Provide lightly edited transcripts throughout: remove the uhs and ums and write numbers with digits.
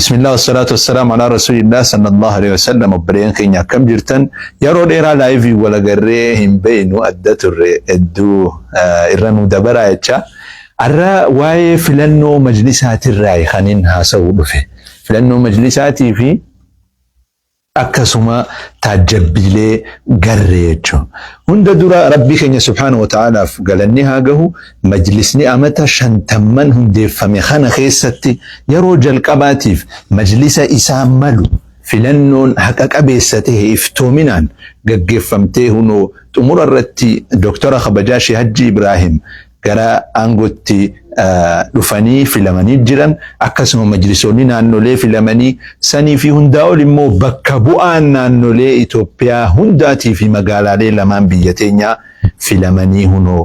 Bismillah wassalatu wassalamu ala rasulillah sallallahu alaihi wasallam. Obboleeyyan keenya, akkam jirtan? Yeroo dheeraa live wal agarree hin beeynu, adda turre, hedduu irra nu dabaraa jecha. Har'a waa'ee filannoo majlisaatirraa kanin haasa'uu dhufe. Filannoo majlisaatii fi akkasuma taajjabbiilee garree jechuudha. Hunda dura Rabbii keenya subhaanahu wa ta'aalaaf galanni haa gahu. Majlisni amata 50n hundeeffame kana keessatti yeroo jalqabaatiif majlisa isaa malu filannoon haqa qabeessa ta'e iftoominaan gaggeeffamtee, hunoo xumura irratti Dooktora kabajaa Shee Hajji Ibraahim gara aangootti dhufanii filamanii jiran. Akkasuma majlisoonni naannolee filamanii sanii fi hundaa ol immoo bakka bu'aan naannolee Itoophiyaa hundaatii fi magaalaalee lamaan biyya teenyaa filamanii hunoo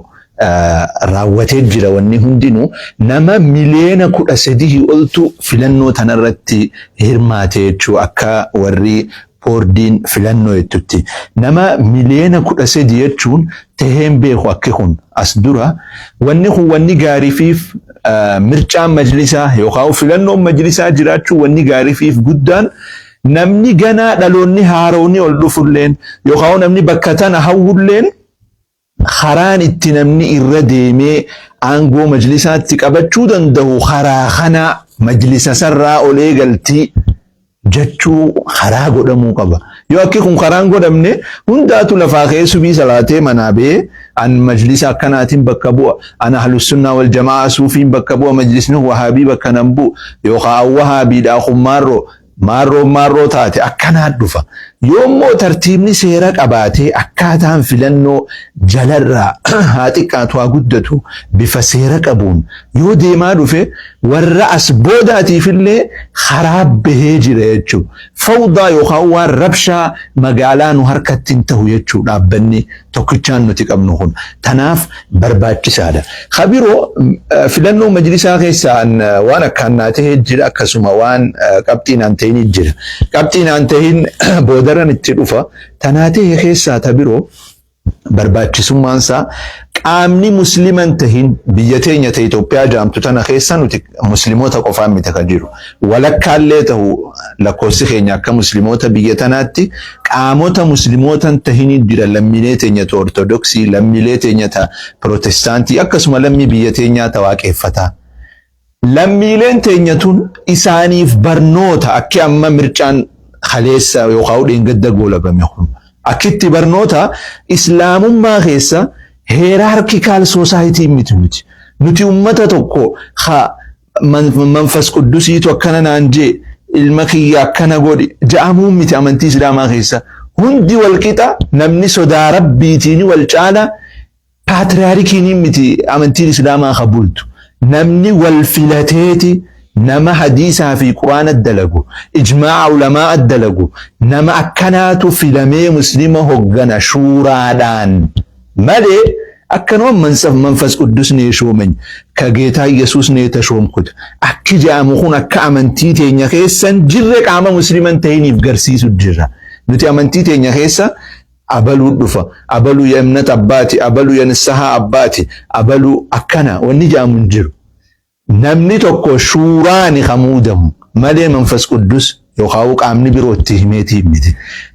raawwatee jira. Wanni hundinuu nama miliyoona 13 oltu filannoo tanarratti hirmaate jechuu. Akka warri boordiin filannoo jettutti nama miliyoona 13 jechuun taheen beeku. Akki kun as dura wanni kun wanni gaariifiif mircaan majlisaa yookaan filannoon majlisaa jiraachuu, wanni gaariifiif guddaan namni ganaa dhaloonni haaroonni ol dhufulleen yookaan namni bakka tana hawwulleen karaan itti namni irra deemee aangoo majlisaatti qabachuu danda'u karaa kana majlisa sarraa ol eegaltii jechuu karaa godhamuu qaba. Yoo akki kun karaan godhamne, hundaatu lafaa ka'ee subii salaatee manaa ba'ee an majlisa akkanaatiin bakka bu'a. An Ahlussunnaa wal Jamaa suufiin bakka bu'a, majlisni Wahaabii bakka nan bu'u yookaan an Wahaabiidhaa kun maarroo maarroo maarroo taate akkanaa dhufa. Yoommoo tartiibni seera qabaatee akkaataan filannoo jalarraa haa xiqqaatu haa guddatu bifa seera qabuun yoo deemaa dhufe, warra as boodaatiifillee karaa bahee jira jechuudha. Fawdaa yookaan waan rabshaa magaalaa nu harkatti hin ta'u jechuudha dhaabbanni tokkichaan nuti qabnu kun. Tanaaf barbaachisaadha. Kabiroo filannoo majlisaa keessaan waan akkaan naa ta'ee jira, akkasuma waan qabxii naan ta'in jira. Qabxii naan ta'in boodaran itti dhufa. Tanaa ta'e keessaa tabiroo barbaachisummaan isaa qaamni musliman tahin biyya teenya ta'e Itoophiyaa jaamtu tana keessa nuti musliimoota qofaan miti kan jiru. Walakkaallee ta'u lakkoofsi keenya akka musliimoota biyya tanaatti qaamota musliimoota tahin jira: lammiilee teenya ta Ortodoksii, lammiilee teenya ta Pirootestaantii, akkasuma lammii biyya teenyaa ta Waaqeffataa. Lammiileen teenya tun isaaniif barnoota akki amma mircaan kaleessa yookaan dheengadda goolabame kun. Akkitti barnoota islaamummaa keessa hierarchical society miti nuti. Nuti ummata tokko ha manfas quddusiitu akkana naan jee, ilma kiyya akkana godhi ja'amuu miti amantii islaamaa keessa. Hundi wal qixa, namni sodaa rabbiitiin wal caala, patriarchyn miti amantiin islaamaa ka bultu. Namni wal filateeti nama hadiisaa fi Quraana dalagu, ijmaa'a ulamaa dalagu, nama akkanaatu filamee muslima hoggana shuuraadhaan malee akkanuma መንፈስ ቅዱስ ነው የሾመኝ፣ ከጌታ ኢየሱስ ነው የተሾምኩት akki jedhamu kun akka amantii teenya keessan jirre qaama musliman ta'iniif garsiisu jira. Nuti amantii teenya keessa abaluu dhufa, abaluu የእምነት አባቲ, abaluu የንስሐ አባቲ, abaluu akkana wanni jedhamu hin jiru. Namni tokko shuuraani ka muudamu malee መንፈስ ቅዱስ yookaan qaamni birootti himeetii miti.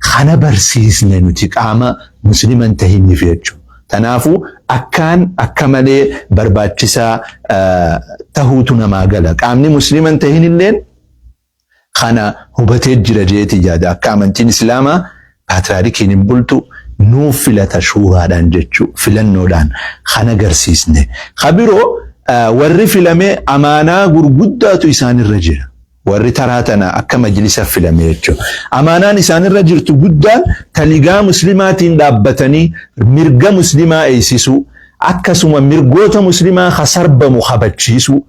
Kana barsiisne nuti qaama musliman tahiniif jechuudha. Kanaafuu akkaan akka malee barbaachisaa tahuutu namaa gala. Qaamni musliman tahin illeen kana hubatee jira jeeti yaada. Akka amantiin islaamaa patriarchyn hin bultu, nuuf filata shuuraadhaan jechuu, filannoodhaan kana agarsiisne. Kabiroo warri filame amaanaa gurguddaatu isaanirra jira. Warri taraa tana akka majlisa filame jechuudha. Amaanaan isaanirra jirtu guddaan taligaa muslimaatiin dhaabbatanii mirga muslimaa eegsisuu, akkasuma mirgoota muslimaa kasarbamu kabachiisuu,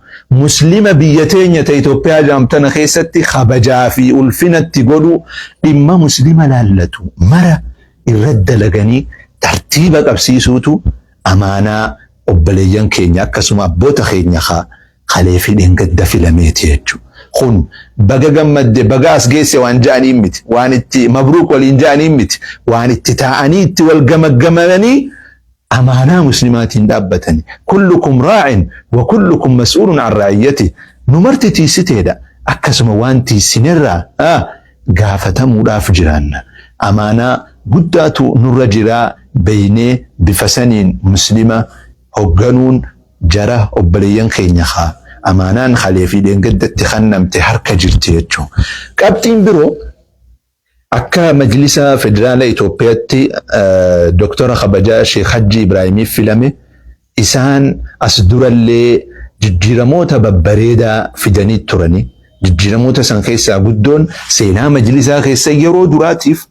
muslima biyya teenya ta Itoophiyaa jaamtana keessatti kabajaa fi ulfinatti godhuu, dhimma muslima laallatu mara irra dalaganii tartiiba qabsiisuutu amaanaa obboleeyyan keenya akkasuma abboota keenya kalee fi dheengadda filameeti jechuudha. Kun baga gammadde, baga as geesse waan ja'anii miti, waan itti mabruuk waliin ja'anii miti, waan itti taa'anii itti wal gamaggamanii amaanaa muslimaatiin dhaabbatanii. كلكم راع وكلكم مسؤول عن رعيته. Nu marti tiisiteedha. Akkasuma waan tiisinirraa gaafatamuudhaaf jiraanna. Amaanaa guddaatu nurra jiraa beeynee bifa saniin muslima hogganuun jara obboleeyyan keenya haa amaanaan kalee fi dheengaddatti kennamte harka jirti jechuudha. Qabxiin biroo, akka Majlisa Federaala Itoophiyaatti Doktora kabajaa Sheekh Hajji Ibraahimiif filame. Isaan as durallee jijjiiramoota babbareedaa fidanii turani. Jijjiiramoota san keessaa guddoon seenaa majlisaa keessa yeroo duraatiif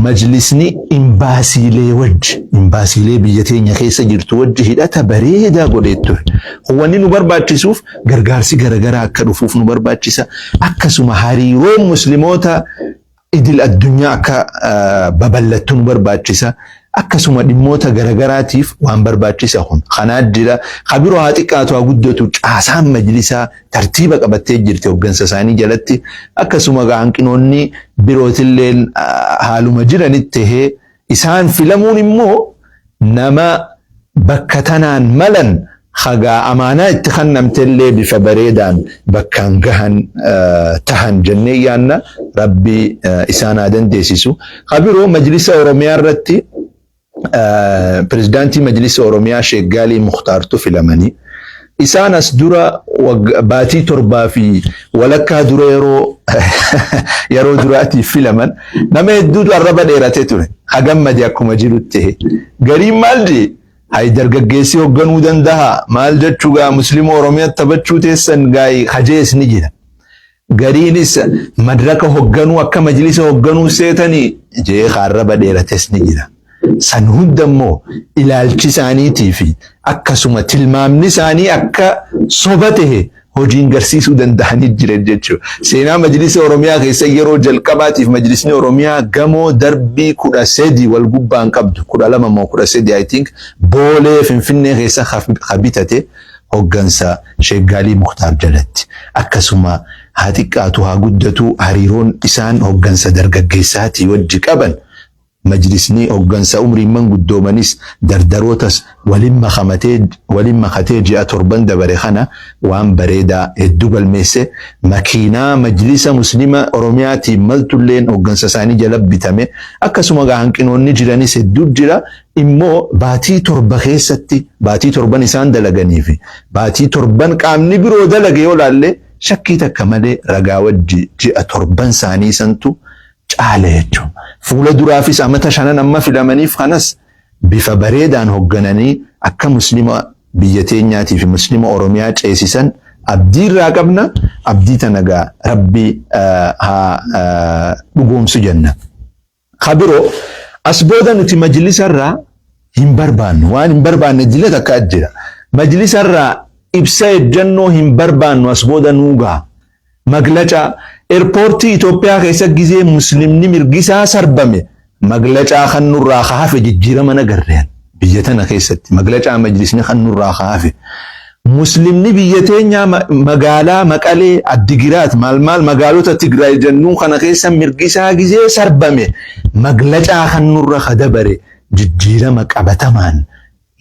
majlisni imbaasiilee wajji, imbaasiilee biyya teenya keessa jirtu wajji hidhata bareedaa godhee ture. Wanni nu barbaachisuuf gargaarsi garaagaraa akka dhufuuf nu barbaachisa. Akkasuma hariiroon musliimoota idil addunyaa akka babal'attu nu barbaachisa. Akkasuma dhimmoota garagaraatiif waan barbaachisa kun. Kanaa jira. Kabiroo haa xiqqaatu haa guddatu, caasaan majlisaa tartiiba qabattee jirti hooggansa isaanii jalatti. Akkasuma hanqinoonni birootillee haaluma jiranitti tahee, isaan filamuun immoo nama bakka tanaan malan hagaa amaanaa itti kennamtellee bifa bareedaan bakkaan gahan tahan jennee yaanna. Rabbi isaan haa dandeessisu. Kabiroo, Majlisa Oromiyaa irratti pirezidaantii Majlisa Oromiyaa Sheek Gaalii Mukhtaartu filamanii. Isaan as dura baatii 7 fi walakkaa dura yeroo duraatiif filaman nama hedduutu arraba dheeratee ture. Hagammade akkuma jirutti ta'e. Gariin maal jee? Hay, dargaggeessi hoogganuu danda'a. Maal jechuu gaa, musliima Oromiyaa taphachuu teessan gaayi hajees ni jira. Gariinis madraka hoogganuu akka majlisa hoogganuu seetanii jee arraba dheerates ni jira. San hunda immoo ilaalchi isaaniitii fi akkasuma tilmaamni isaanii akka soba tahe hojiin garsiisuu danda'anii jiran jechuudha. Seenaa Majlisa Oromiyaa keessa yeroo jalqabaatiif Majlisni Oromiyaa gamoo darbii 13 wal gubbaan qabdu, 12 moo 13, I think, Boolee Finfinnee keessa bitate hoggansa Sheek Gaalii Muktaar jalatti. Akkasuma haa xiqqaatu haa guddatu, hariiroon isaan hoggansa dargaggeessaatii wajji qaban, majlisni hoggansa umriin manguddoomanis dardarootas waliin makatee ji'a 7 dabare kana waan bareedaa hedduu galmeesse. Makiinaa Majlisa Muslima Oromiyaatiin maltulleen hoggansa isaanii jala bitame. Akkasuma hanqinoonni jiranis hedduu jira. Immoo baatii 7 keessatti baatii 7 isaan dalaganii fi baatii 7 qaamni biroo dalage yoo laalle, shakkii takka malee ragaa wajji ji'a 7 isaanii santu caala jechuudha. Fuula duraafis amata 5n amma filamaniif kanas bifa bareedaan hooggananii akka muslima biyya teenyaatii fi muslima Oromiyaa ceesisan abdii irraa qabna. Abdii tana gaa Rabbi haa dhugoomsu jenna. Kabiroo, as booda nuti majlisarraa hin barbaannu. Waan hin barbaanne dila takka jira. Majlisarraa ibsa ejjennoo hin barbaannu, as booda nuugaa. Maglaca eerpoortii Itoophiyaa keessa gizee muslimni mirgisaa sarbame maglacaa kan nurraa hafe jijjiirama nagarreen biyya tana keessatti maglacaa majlisni kan nurraa hafe. Muslimni biyya teenyaa magaalaa Maqalee, Addigiraat, maal maal, magaalota Tigraay jennuun kana keessa mirgisaa gizee sarbame maglacaa kan nurra kadabare jijjiirama qabatamaan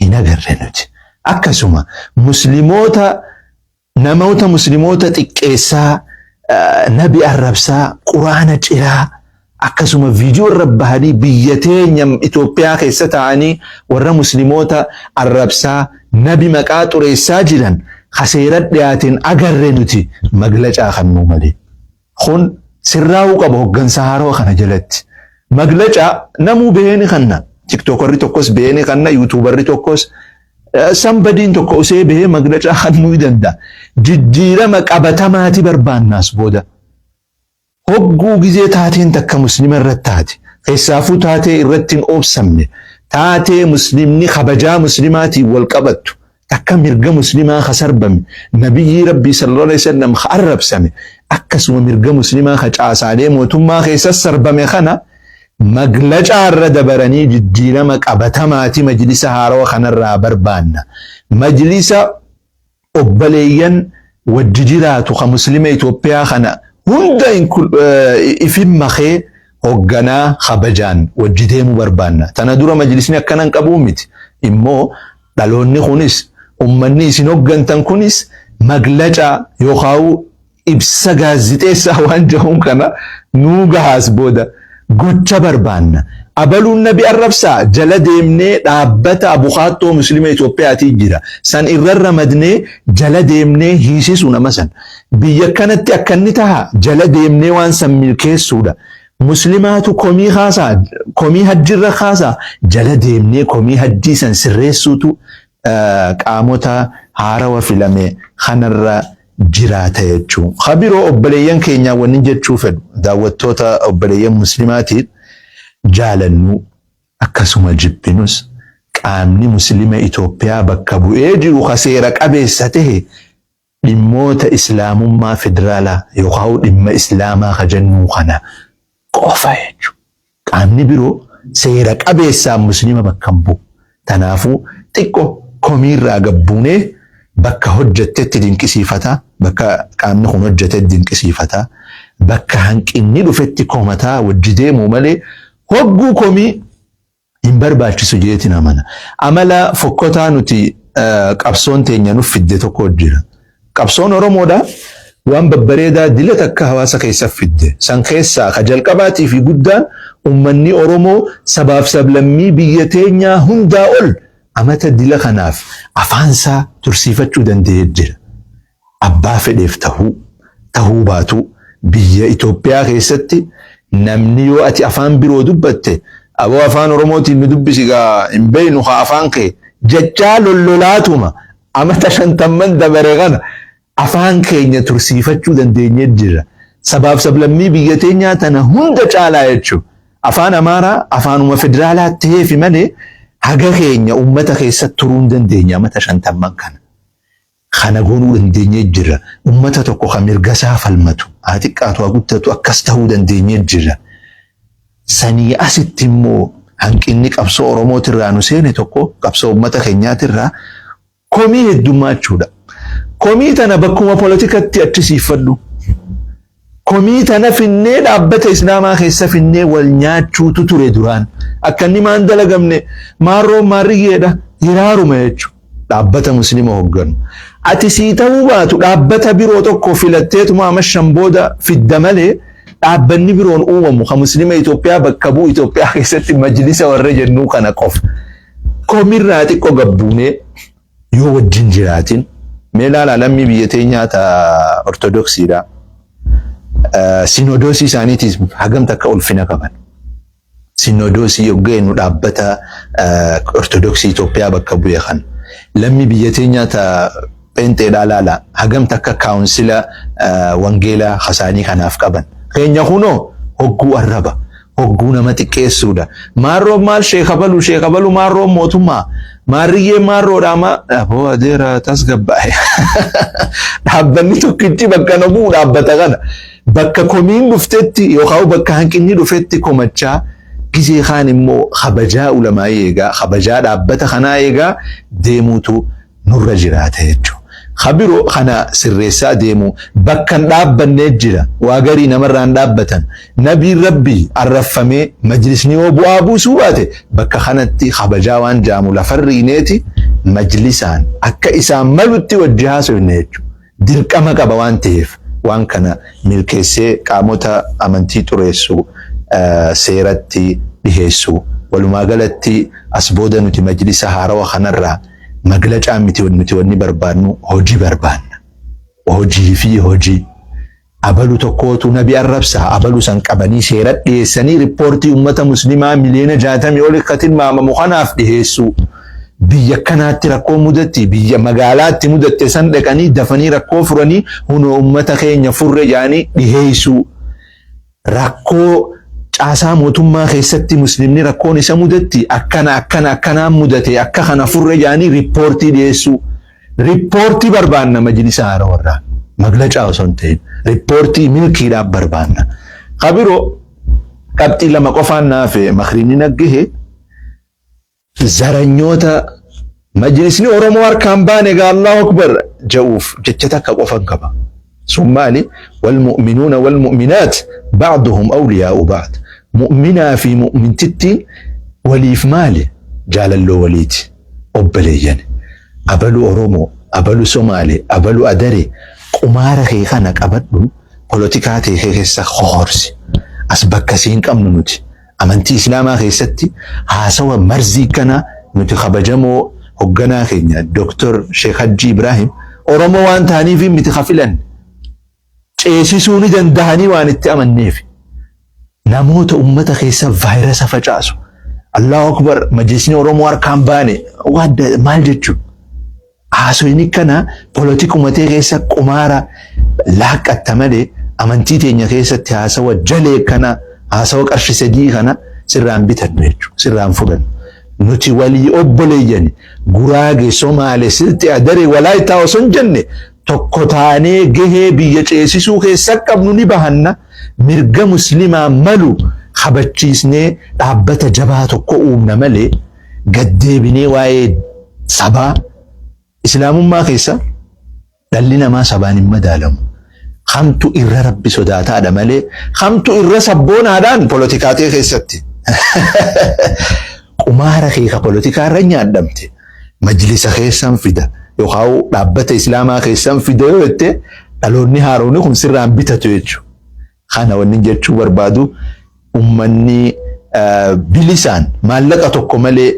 hin agarre nuti. Akkasuma musliimoota, namoota musliimoota xiqqeessaa, nabi arrabsaa, quraana ciraa, akkasuma viidiyoo irra bahanii biyya teenya Itoophiyaa keessa taa'anii warra musliimoota arrabsaa, nabi maqaa xureessaa jiran kaseera dhiyaateen agarre nuti maglacaa kannuu malee. Kun sirraa'uu qaba hoggansa haaroo kana jalatti. Maglacaa namuu bahee ni kanna. Tiktookarri tokkos bahee ni kanna, yuutuubarri tokkos, sambadiin tokko usee bahee maglacaa kannuu ni danda'a. Jijjiirama qabatamaati barbaannaas booda. Hogguu gizee taateen takka muslima irratti taate, keessaafuu taatee irratti hin oobsamne, taatee muslimni kabajaa muslimaatiin wal qabattu, takka mirga muslimaa ka sarbame, nabiyyii Rabbii sallallahu alaihi wasallam ka arrabsame, akkasuma mirga muslimaa ka caasaalee mootummaa keessa sarbame kana maglacaa irra dabaranii jijjiirama qabatamaati majlisa haarawaa kanarraa barbaanna. Majlisa obboleeyyan wajji jiraatu ka muslima Itoophiyaa kana hunda ifin makee hogganaa kabajaan wajji deemuu barbaanna. Tana dura majlisni akkanan qabuu miti. Immoo dhaloonni kunis, ummanni isin hoggantan kunis, maglacaa yookaan Ibsa gaazixeessaa waan jahuun kana nuu gahaas booda gocha barbaanna. Abaluun nabi arrabsaa jala deemnee dhaabbata abukaattoo muslima Itoophiyaatii jira. San irra ramadnee jala deemnee hiisisu nama san. Biyya kanatti akka inni taha jala deemnee waan san milkeessuudha. Muslimaatu komii kaasaa, komii hajjirra kaasaa jala deemnee komii hajjii san sirreessuutu qaamota haarawa filame kanarra jiraata jechuun. Kabiroo obboleeyyan keenyaa wanni jechuu fedhu daawwattoota obboleeyyan muslimaatiin jaalannu akkasuma jibbinus qaamni muslima Itoophiyaa bakka bu'ee jiru ka seera qabeessa tahe dhimmoota islaamummaa federaalaa yookaan dhimma islaamaa ka jennuu kana qofa jechuudha. Qaamni biroo seera qabeessaan muslima bakka hin bu'u. Kanaafuu xiqqoo komiirraa gabbuunee bakka hojjettetti dinqisiifataa, bakka qaamni kun hojjetetti dinqisiifataa, bakka hanqinni dhufetti komataa wajji deemuu malee hogguu komii hin barbaachisu jeetiin amana. Amala fokkotaa nuti qabsoon teenya nuuf fidde tokko jira. Qabsoon Oromoodha waan babbareedaa dila takka hawaasa keessa fidde. San keessaa ka jalqabaatii fi guddaan uummanni Oromoo sabaaf sablammii biyya teenyaa hundaa ol amata dila kanaaf afaansaa tursiifachuu danda'ee jira. Abbaa fedheef tahuu baatu biyya Itoophiyaa keessatti namni yoo ati afaan biroo dubbatte aboo afaan Oromootiin nu dubbisi gaa hin beeynu haa afaan kee jechaa lollolaatuma amata 50 dabare kana afaan keenya tursiifachuu dandeenyee jira. Sabaaf sablammii biyya teenyaa tana hunda caalaa jechuudha. Afaan Amaaraa afaanuma federaalaa ta'eefi malee haga keenya uummata keessa turuu hin dandeenye amata 50 kana. Kana goonuu dandeenyee jira. Uummata tokko kan mirga isaa falmatu haa xiqqaatu haa guddatu akkas ta'uu dandeenyee jira. Sanii asitti immoo hanqinni qabsoo Oromootirraa nu seene tokko qabsoo uummata keenyaatirraa komii heddummachuudha. Komii tana bakkuma politikatti achisiifadhu. Komii tana finnee dhaabbata Islaamaa keessa finnee wal nyaachuutu ture duraan. Akka inni maan dalagamne maarroon maarriyyeedha hiraaruma jechuudha. Dhaabbata muslima hoogganu. Ati sii ta'uu baatu dhaabbata biroo tokko filatteetuma amma 5 booda fidda malee dhaabbanni biroon uumamu kan muslima Itoophiyaa bakka bu'u Itoophiyaa keessatti majlisa warra jennuu kana qofa. Komirraa xiqqoo gabbuunee yoo wajjin jiraatin mee ilaalaa lammii biyya teenyaa ta Ortodoksiidha. Sinodoosii isaaniitiif hagam takka ulfina qaban. Sinodoosii yogguu jennu dhaabbata Ortodoksii Itoophiyaa bakka bu'e kan. Lammii biyya teenyaa ta Pheenxeedhaa laala hagam takka kaawunsila wangeelaa kasaanii kanaaf qaban. Keenya kunoo hogguu arraba. Hogguu nama xiqqeessuudha. Maarroon maal sheekabalu sheekabalu maarroon mootummaa. Maarriyyee maarroodha ma aboo adeera tasgabbaa'e. Dhaabbanni tokkichi bakka na bu'u dhaabbata kana. Bakka komiin dhuftetti yookaan bakka hanqinni dhufetti komachaa gizee kaan immoo kabajaa ulamaa eegaa kabajaa dhaabbata kanaa eegaa deemuutu nurra jiraata jechuudha. Kabiroo kana sirreessaa deemu bakka hin dhaabbannee jira. Waa garii namarraa hin dhaabbatan. Nabiin Rabbii arraffamee majlisni yoo bu'aa buusuu baate bakka kanatti kabajaa waan jaamu lafarriineeti majlisaan akka isaan malutti wajji haasofne jechuudha. Dirqama qaba waan ta'eef waan kana milkeessee qaamota amantii xureessu seeratti dhiheessu. Walumaa galatti as booda nuti majlisa haarawa kanarraa maglacaa miti nuti wanni barbaannu hojii barbaanna. Hojii fi hojii. Abalu tokkootu nabi arrabsa abalu san qabanii seera dhiyeessanii riippoortii uummata muslimaa miliyoona 60 ol akka tilmaamamu kanaaf dhiyeessu. Biyya kanaatti rakkoo mudatti biyya magaalaatti mudatte san dhaqanii dafanii rakkoo furanii hunoo uummata keenya furre jedhanii dhiyeessu. Rakkoo caasaa mootummaa keessatti muslimni rakkoon isa mudatti akkana akkana akkanaan mudate akka kana furre jedhanii riippoortii dhiyeessu. Riippoortii barbaanna majlisa haarawarraa. Maglacaa osoo hin ta'in riippoortii milkiidhaaf barbaanna. Kabiroo qabxii 2 qofaan naafe makriinni naggahe zaranyoota majlisni Oromoo harkaan baane gaa Allahu Akbar ja'uuf jecha takka qofan qaba. Sun maali? Wal mu'minuuna wal mu'minaat ba'duhum awliyaa'u ba'd. Mu'minaa fi mu'mintittiin waliif maali? Jaalalloo waliiti. Obboleeyyan. Abalu Oromoo, abalu Somaalee, abalu Adaree. Qumaara kee kana qabadhu polotikaa tee keessa hohorsi. As bakka siin qabnu nuti. Amantii Islaamaa keessatti haasawa marzii kana nuti kabajamoo hogganaa keenya Dr. Sheekh Hajji Ibrahim Oromoo waan ta'aniif miti kafilan. Ceesisuu ni dandahanii waan itti amanneef. Namoota ummata keessa vaayirasa facaasu. Allahu Akbar, majlisni Oromoo harkaan baane maal jechuun? Haasofni kana polotikumatee keessa qumaara laaqqatta malee amantii teenya keessatti haasawa jalee kana, haasawa qarshii 3 kana sirraan bitannu jechuudha. Sirraan fudhannu. Nuti walii obboleeyyani Guraage, Somaale, Silxi, Adaree, Walaayittaa osoo hin jenne tokko taanee gahee biyya ceesisuu keessa qabnu ni bahanna. Mirga muslimaa malu kabachiisnee dhaabbata jabaa tokko uumna malee gaddeebinee waa'ee sabaa Islaamummaa keessa dhalli namaa sabaan hin madaalamu. Kamtu irra rabbi sodaataadha malee kamtu irra sabboonaadhaan polotikaatee keessatti. Qumaara kee ka polotikaa irra nyaadhamte majlisa keessan fida yookaan dhaabbata Islaamaa keessan fida yoo jette dhaloonni haarooni kun sirraan bitatu jechuudha. Kana wanni jechuu barbaadu ummanni bilisaan maallaqa tokko malee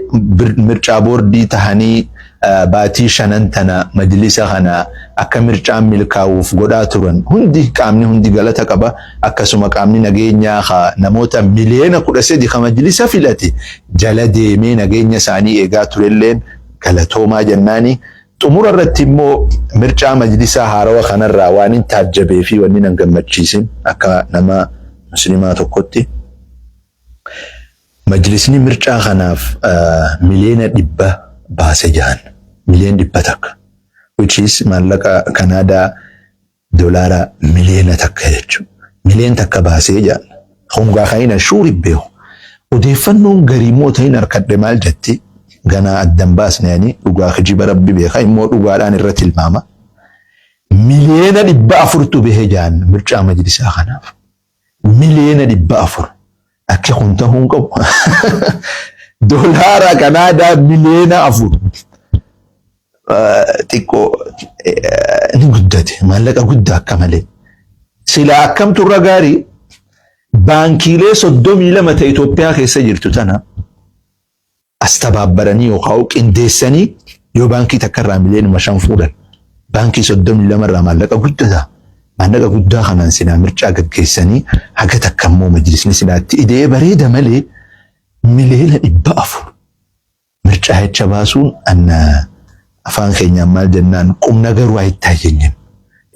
mircaa boordii tahanii baatii 5 tana majlisa kana akka mircaan milkaa'uuf godhaa turan hundi qaamni hundi galata qaba. Akkasuma qaamni nageenyaa namoota miliyoona 13 ka majlisa filate jala deemee nageenya isaanii eegaa turelleen galatoomaa jennaani. Xumura irratti immoo mircaa majlisaa haarawa kanarraa waan hin taajjabee fi wanni nan gammachiisin akka nama muslimaa tokkotti majlisni mircaa kanaaf miliyoona 100 baase jahan, miliyoona 100, which is maallaqa Kanaadaa doolaara miliyoona 1 jechuudha. Miliyoona 1 baasee jahan hongaa kan shuuri beeku. Odeeffannoon garii immoo ta'in harkadhe maal jetti, ganaa addan baasne ani dhugaa kijiba rabbi beeka, immoo dhugaadhaan irra tilmaama. Miliyoona 400tu bahee jahan mircaa majlisaa kanaaf. Miliyoona 400. Akki kun ta'uu hin qabu. Doolaara Kanaadaa miliyoona 4. Xiqqoo ni guddate, maallaqa guddaa akka malee. Silaa akkamtu irra gaarii, baankiilee 32 ta'e Itoophiyaa keessa jirtu tana as tabaabbaranii yookaan qindeessanii yoo baankii takka irraa miliyoonuma 5 fuudhan, baankii 32 irraa maallaqa guddataa. Maallaqa guddaa kanaan silaa mircaa gaggeessanii haga takka immoo majlisni silaatti ida'ee bareeda malee miliyoona 400 mircaa jecha baasuun anna afaan keenyaan maal jennaan qubna garuu haa itti hayyeenyen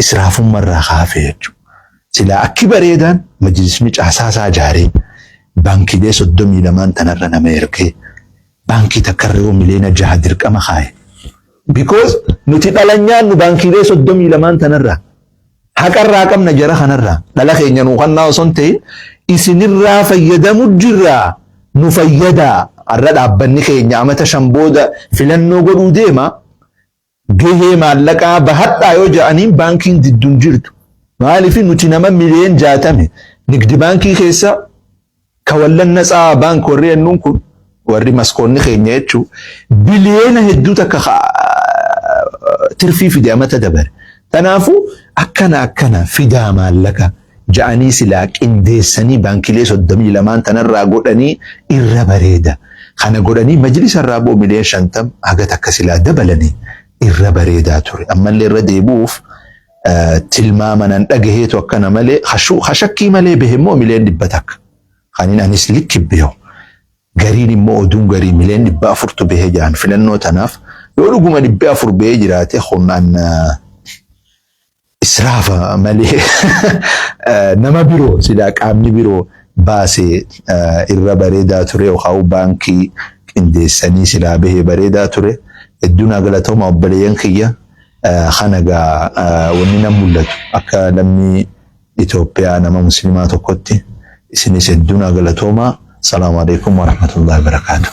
israafummaa kaafee jechuudha. Silaa akki bareedaan majlisni caasaa isaa ijaaree baankiilee 32 tanarra nama ergee baankii takkarra yoo miliyoona 6 dirqama kaaye. Because nuti dhala nyaannu baankiilee 32 tanarraa haqarraa qabna, jara kanarraa dhala keenya nuu kannaa osoo hin ta'in isinirraa fayyadamu jirraa, nu fayyadaa. Har'a dhaabbanni keenya amata 5 booda filannoo godhuu deema, gahee maallaqaa bahadhaa yoo jedhaniin baankiin didduun jirtu. Maaliif nuti nama miliyoon 60 nigdi baankii keessa kawallan natsaa baank warri jennuun kun warri maskoonni keenya jechuun biliyoona hedduu takka tirfii fide amata dabare. Kanaafuu akkana akkana fidaa maallaqa ja'anii silaa qindeessanii baankiilee 32 tanarraa godhanii irra bareeda. Kana godhanii majlisa irraa boo miliyoona 50 haga takka silaa dabalanii irra bareedaa ture. Ammallee irra deebi'uuf tilmaama nan dhagaheetu akkana malee hashakkii malee bahe immoo miliyoona 100. Kanin anis likki beeku. Gariin immoo oduun garii miliyoona 400tu bahee jiran filannoo tanaaf. Yoo dhuguma 400 bahee jiraate humnaan israafa malee nama biroo silaa qaamni biroo baasee irra bareedaa ture yookaan baankii qindeessanii silaa bahee bareedaa ture. Hedduun galatooma obboleeyyan kiyya. Kana gaa wanni nan mul'atu akka lammii Itoophiyaa nama musliimaa tokkotti isinis hedduun galatooma. Salaamu alaikum warahmatullahi wabarakaatuh.